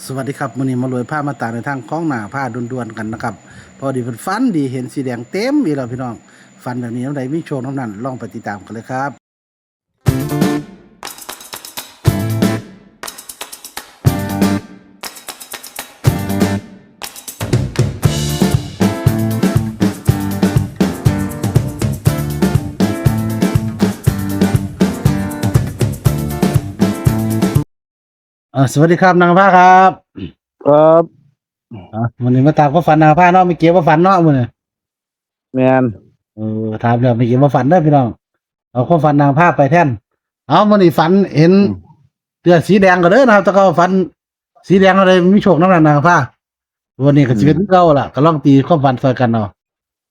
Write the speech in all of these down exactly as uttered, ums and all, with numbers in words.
สวัสดีครับ มื้อนี้หมารวยพามาตามในทางของนาคพาด่วนๆกันนะครับ พอดีเพิ่นฝันดีเห็นสีแดงเต็มอีกแล้วพี่น้อง ฝันแบบนี้นำใดมีโชคนำนั้น ลองไปติดตามกันเลยครับ อ่า สวัสดีครับ นาคพาครับ ครับ อ่า มื้อนี้มาตามความฝันนาคพาเนาะ เมื่อกี้บ่ฝันเนาะมื้อนี้ แม่น เออ ถามแล้วเมื่อกี้บ่ฝันเด้อพี่น้อง เอาความฝันนาคพาไปแทน เอามื้อนี้ฝันเห็น อืม เสื้อสีแดงก็เด้อนะครับ แต่ก็ฝันสีแดงอะไรมีโชคนำนาคพา วันนี้ก็สิเป็น อืม คือเก่าล่ะ ก็ลองตีความฝันใส่กันเนาะ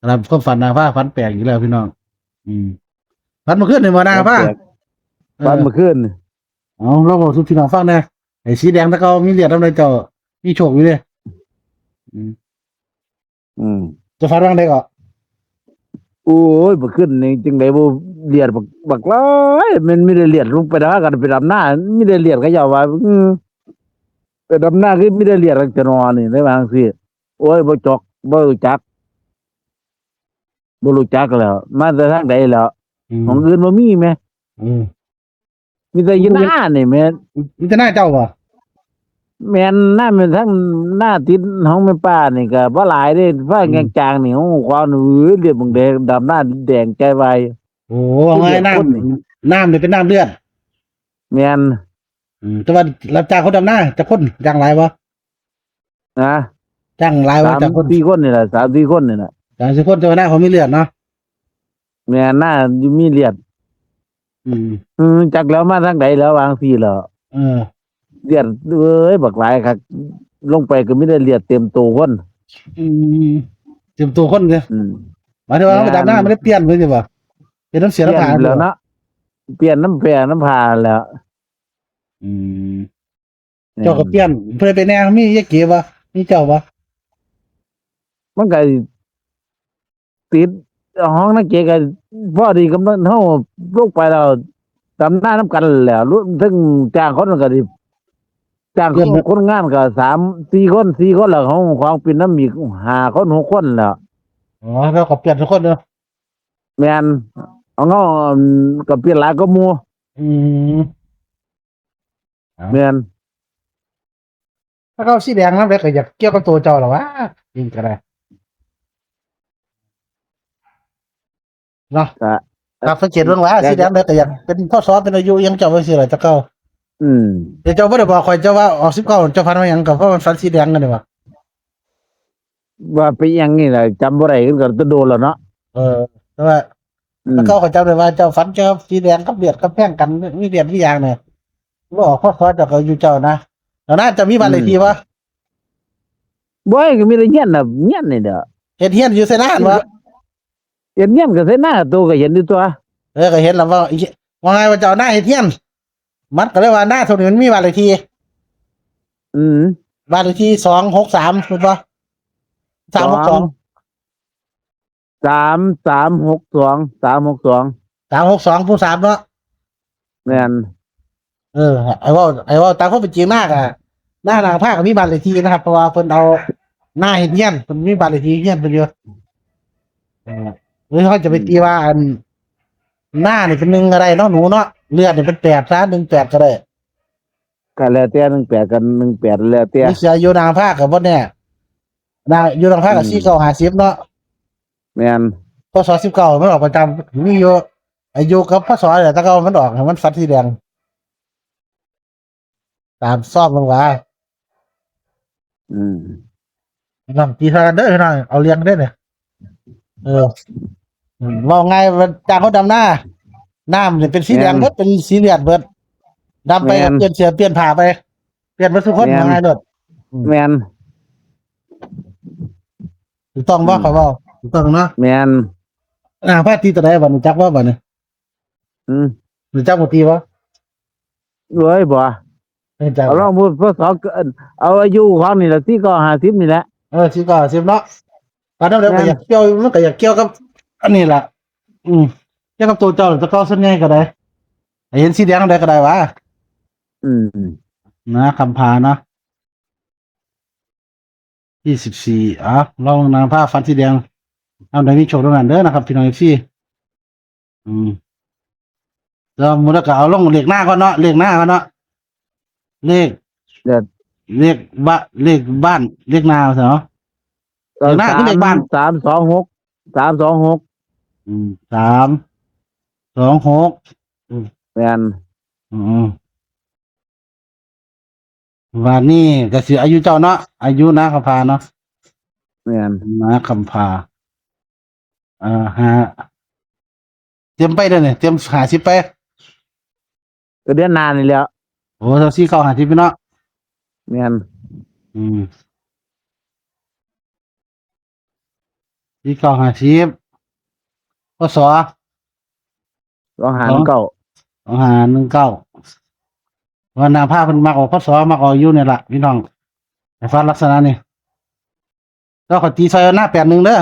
ครับ ความฝันนาคพาฝันแปลกอีกแล้วพี่น้อง อืม ฝันเมื่อคืนนี่บ่นาคพา ฝันแปลก เออ ฝันเมื่อคืนนี่ เอา ลองเว้าสู่พี่น้องฟังแหน่ ไอ้สีแดงแต่เก่ามีเลือดนำใดเจ้า มีโชคอยู่เด้ อืม อืม เจ้าฝันว่าจั่งใด๋ก็ โอ้ย เมื่อคืนนี่จั่งใด๋บ่ เลือดบัก บักหลาย แม่นมีแต่เลือดลงไปหากันไปดำนา มีแต่เลือด เขาเจ้าว่า อืม ไปดำนาคือมีแต่เลือดจั่งซี้เนาะนี่ เลยว่าจั่งซี้ โอ้ย บ่จอก บ่รู้จัก บ่รู้จักแล้ว มาแต่ทางใด๋แล้ว อืม หม่องอื่นบ่มีแหม อืม มีแต่อยู่นานี่แหม มีแต่นาเจ้าบ่ แม่น นาแม่นทั้งนาติดของแม่ป้านี่ก็บ่หลายเด้ ฟ้า อืม แกงจางนี่ โอ้ ขวางนี่ เอ้ย เลือดบักแดง ดำนาแดงใจวาย โอ้ ว่าไง เลือดคนนี่ น้ำ น้ำนี่เป็นน้ำเลือด แม่น อืม แต่ว่ารับจ้างคนดำนา จักคน จ้างหลายบ่ นะ จ้างหลายบ่ สาม จ้างคน สี่คนนี่แหละ สามสี่คนนี่แหละ สามสี่คน แต่ว่านาเขามีเลือดเนาะ แม่น นาอยู่มีเลือด อืม อืม จักแล้วมาทางใด๋แล้ว ว่าจั่งซี้แล้ว เออ เลือด เอ้ย บักหลายคัก ลงไปก็มีแต่เลือดเต็มโตคน อืม เต็มโตคนเด้อ อืม หมายถึงว่าเขาไปดำนา แม่น ไม่ได้เปลี่ยนเพิ่นสิบ่ เป็นน้ำเสียน้ำผา เปลี่ยนแล้วเนาะ เปลี่ยนน้ำแพร่น้ำผาแล้ว อืม แม่น เจ้าก็เปลี่ยน เพิ่นไปแหน่ มียายเก๋บ่ มีเจ้าบ่ มันก็ติดห้องนางเก๋ก็พอดีกำลังเฮาลงไปแล้ว ดำนานำกันแหล้ว รวมถึงจ้างคนก็สิ จ้าง เปลี่ยน คนงานก็สามสี่คน สี่คน แล้วของ ของเปลี่ยนนำอีกห้าคน หกคนแล้ว อ๋อ แล้วก็เปลี่ยนทุกคนเนาะ แม่น ของเฮา อืม ก็เปลี่ยนหลายกว่าหมู่ อืม เอา แม่น ถ้าเขาสีแดงนำได้ก็อยากเกี่ยวกับตัวเจ้าล่ะวะ จริงก็ได้ เนาะ ก็ ครับ สังเกตเบิ่งว่า อยาก สีแดงได้ก็อยากเป็น พ.ศ. เป็นอายุยังเจ้าไว้สิล่ะ เจ้าเก่า อืม เดี๋ยวเจ้าบ่ได้บอกข่อย เจ้าว่าออกสิบเก้า เจ้าฝันว่าหยัง ก็เพราะมันฝันสีแดงกันนี่หว่า ว่าเป็นหยังนี่แหละ จำบ่ได้ ก็โดนแล้วเนาะ เออ แต่ว่า อืม แต่เก่าข้อยจำได้ว่าเจ้าฝันเกี่ยวกับสีแดงกับเลือดกับแพงกัน มีเลือดมีหยังเนี่ย บ่ออก พ.ศ. เจ้าก็อายุเจ้านะ แล้วนาเจ้ามีบ้านเลขที่บ่ อืม บ่ ก็มีแต่เฮียนน่ะ เฮียนนี่แหละ เฮ็ดเฮียนอยู่ไสนาหั่นบ่ เฮ็ดเฮียนก็ไสนา โตก็เห็นอยู่ตั่ว เออ ก็เห็นแล้วว่า ว่าไงว่าเจ้าเอานาเฮ็ดเฮียน มันก็เลยว่านาเท่านี้มันมีบ้านเลขที่ อืม บ้านเลขที่สองหกสาม แม่นบ่ สามหกสอง สอง สาม สามหกสอง สามหกสอง สามหกสอง ผู้สามเนาะ แม่น เออ ไอ้เว้า ไอ้เว้าตามความเป็นจริง นาก็ นา นาคพาก็มีบ้านเลขที่นะครับ เพราะว่าเพิ่นเอานาเฮ็ดเฮียน เพิ่นมีบ้านเลขที่เฮียนเพิ่นอยู่ เออ หรือเขาจะไปตีว่า อืม อัน นานี่เป็นหนึ่งก็ได้เนาะหนูเนาะ เลือดนี่เป็นแปดซะ หนึ่งแปดก็ได้ ก็แล้วแต่ หนึ่งแปด กับ หนึ่งแปด แล้วแต่ มีเสียอยู่นาคพาก็บ่แน่ นา อยู่นาคพาก็ อืม สี่เก้าห้าสิบเนาะ แม่น พ.ศ. สิบเก้า มันออกประจำ มีอยู่ อายุกับ พ.ศ. แหละ แต่เก่ามันออก มันฝันสีแดง ตามซ่อมมันว่า อืม น้องตีซะกันเด้อพี่น้อง เอาเรื่องเด้อเนี่ย เออ อืม เว้าง่ายว่าจ้างคนดำนา น้ำนี่เป็นสีแดง แม่น เบิด เป็นสีเลือดเบิด ดำไป แม่น เปลี่ยนเสื้อเปลี่ยนผ้าไป เปลี่ยนเบิดทุกคน แม่น ว่าง่ายโลด อืม แม่น ถูกต้องบ่ อืม ข้อยเว้า ถูกต้องเนาะ แม่น อ่า พาตีตัวใดบัดนี้ จักบ่บัดนี้ อืม รู้จักบ่ตีบ่ เอ้ย บ่ เออ จ้ะ เอาลองพูด พ.ศ. เกิด เอาอายุของนี่แหละ สี่เก้าห้าสิบ นี่แหละ เออ สี่เก้าห้าสิบ เนาะ ตอนนั้นเดี๋ยว แม่น ก็อยากเกี่ยว มันก็อยากเกี่ยวกับ อันนี้ล่ะ อืม เกี่ยวกับตัวเจ้า แต่เก่าส่วนใหญ่ก็ได้ เห็นสีแดงอันใดก็ได้วะ อืม นะ คำพานะ ยี่สิบสี่ อ่ะ ลองนางผ้าฟันสีแดง เอาได้มีโชคตรงนั้นเด้อนะครับ พี่น้อง เอฟซี อืม แล้วมื้อละก็เอาลงเลขหน้าก่อนเนาะ เลขหน้าก่อนเนาะ เลข เดี๋ยว เลขบ้า เลขบ้าน เลขนาเนาะ เลขหน้าคือเลขบ้าน สามสองหก สามสองหก อืม สามสองหก อืม แม่น อืม วันนี้ก็สิอายุเจ้าเนาะ อายุนาคำพาเนาะ แม่น นาคำพา อ่า ฮะ เตรียมไปเด้อเนี่ย เตรียมห้าสิบไป ก็เดือนหน้านี่แหล้ว โอ้ เท่าสี่เก้าห้าสิบเนาะ แม่น อืม สี่เก้าห้าสิบ พ.ศ. สองห้าหนึ่งเก้า สองห้าหนึ่งเก้า ว่านาคำพาเพิ่นมักออก พ.ศ. มักออกอยู่นี่ล่ะ พี่น้อง ให้ฟันลักษณะนี่ แล้วก็ตีใส่หน้า แปดหนึ่ง เด้อ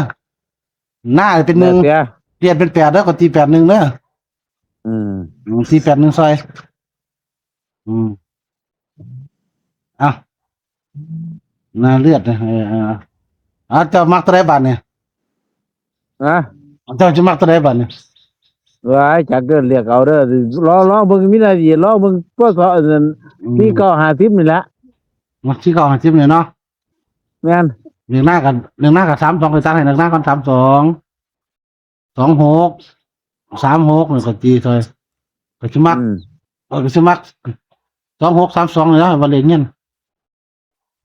หน้าเป็นหนึ่ง แปดเด้อ เปลี่ยนเป็นแปด แล้วก็ตี แปดหนึ่ง เด้อ อืม อืม ตี แปดหนึ่ง ใส่ อืม อ่ะ หน้าเลือดนะ เออ เออ อ่ะ เจ้ามักตัวใดบาดเนี่ย ฮะ เจ้าจะมักตัวใดบาดเนี่ย ว้าย จักเด้อ เลือกเอาเด้อ ลอง ลองเบิ่ง มีหน้าที่ ลองเบิ่ง พ.ศ. อันนั้น อืม สี่เก้าห้าสิบนี่แหละ มักสี่เก้าห้าสิบเนี่ยเนาะ แม่น เลขหน้ากัน เลขหน้ากัน สามสอง ไปตัดให้เลขหน้ากัน สามสอง สองหก สามหก นี่ก็ตีซอย ก็สิมัก อืม เออ ก็สิมัก สองหก สามสอง นี่นะ ว่าเลขเงี้ย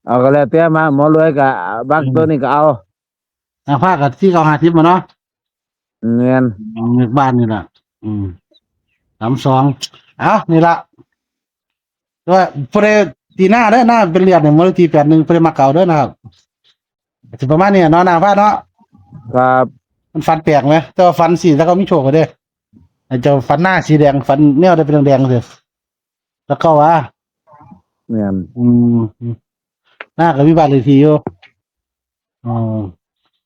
เอาก็แล้วแต่มา หมอรวยก็บัก อืม ตัวนี้ก็เอา นาคำพาก็สี่เก้าห้าสิบมาเนาะ แม่น อืม เลขบ้านนี่ล่ะ อืม สามสอง เอ้า นี่ล่ะ แต่ว่าผู้ใดตีหน้าเด้อ หน้าเป็นเลือดเนี่ย มื้อละตี แปดหนึ่ง ผู้ใดมักเก่าเด้อนะครับ สิประมาณนี้เนาะ นาคำพาเนาะ ครับ มันฝันแปลกไหม แต่ว่าฝันสิ แล้วก็มีโชคก็เด้อ ไอ้เจ้าฝันหน้าสีแดง ฝันแนวใดเป็นแดงๆ เถอะ แล้วก็ว่า แม่น อืม หน้าก็มีบ้านเลขที่อยู่ อ๋อ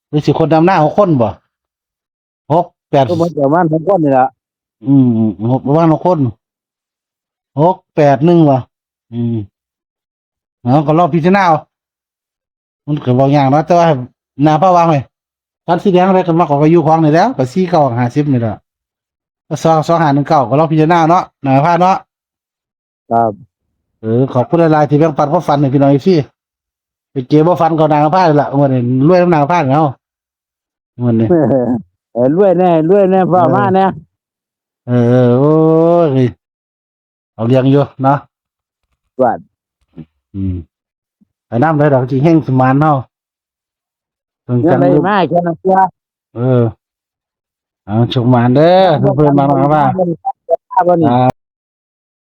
หรือสิคนนำหน้าหกคนบ่ หกแปด ก็เหมือนประมาณหกคนนี่ล่ะ อืม หก ประมาณหกคน หกแปดหนึ่ง ว่ะ อืม เอาก็ลองพิจารณาเอา มันก็บ่ยากเนาะ แต่ว่านาคำพาวางไว้ คันสีแดงอะไรก็มักออกอายุของนี่แหล้ว ก็สี่เก้าห้าสิบนี่แหละ ก็สอง สองห้าหนึ่งเก้า ก็ลองพิจารณาเนาะ นาคำพาเนาะ ครับ เออ ขอบคุณหลายๆ ที่แบ่งปันความฝันให้พี่น้อง เอฟซี ไปเก็บบ่ฝันก็นาคำพานี่ล่ะ งวดนี้รวยนำนาคำพาแล้ว งวดนี้ เออ รวยแน่ รวยแน่ พ่อ เออ มาแน่ เออ เออ โอ้ย เอาเรื่องอยู่เนาะ ว่า อืม ไปนำเลยดอก สิเฮงสมานเฮา เพิ่ง ยัง จัง ได้ ลูก มาแค่นั้นตัว เออ เอาโชคหมานเด้อ เพิ่นมา มา มา มา มา มา อ่า